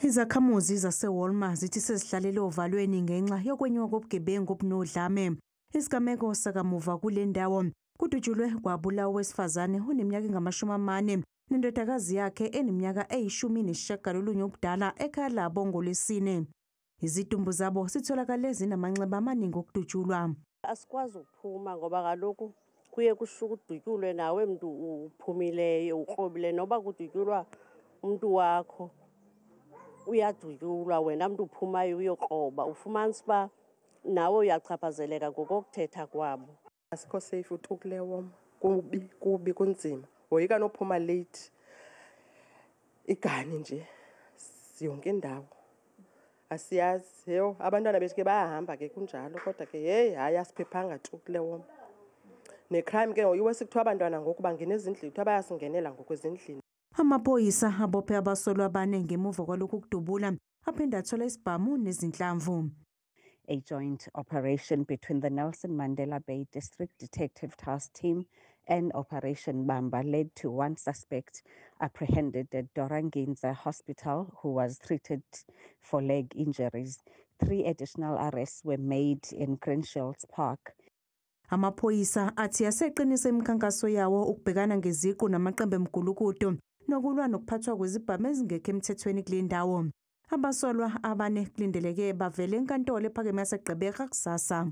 Izakhamuzi zaseWalmer zithi sezihlalele ovalweni ngenxa yokwenyuka kobugebengu obunodlame. Isigameko sakamuva kule ndawo kudutshulwe kwabulawa owesifazane oneminyaka engama-40 nendodakazi yakhe eneminyaka eyi-19 ubudala ekhaya labo ngoLwesine. Izidumbu zabo zitholakale zinamanxeba amaningi okudutshulwa. Asikwazi ukuphuma ngoba kaloku kuye kudutyulwe nawe mntu uphumileyo ukrobile, noba kudutyulwa umntu wakho uyadutyulwa wena mntu uphumayo uyokroba, ufumanisa uba nawe uyachaphazeleka ngokokuthetha kwabo. Asikho safe tu kule wom, kubi kubi kunzima, woyika nophuma late, igani nje yonke indawo asiyazi. Yho, abantwana bethu ke bayahamba ke kunjalo, kodwa ke heyi hayi asiphephanga tu kule wom. Ne-crime ke ngoku iwesi kuthiwa abantwana ngoku bangena ezindlini, kuthiwa bayasingenela ngoku ezindlini. Amaphoyisa abophe abasolwa abane ngemuva kwalokhu kudubula, aphinde athola isibhamu nezinhlamvu. A joint operation between the Nelson Mandela Bay District Detective Task Team and Operation Bamba led to one suspect apprehended at Dora Nginza Hospital who was treated for leg injuries. 3 additional arrests were made in Greenshields Park. Amaphoyisa athi aseqinisa imikhankaso yawo ukubhekana ngeziqu namaqembu emigulukudu nokulwa nokuphathwa kwezibhamu ezingekho emthethweni kule ndawo. Abasolwa abane kulindeleke bavele enkantolo ephakeme yaseGqeberha kusasa.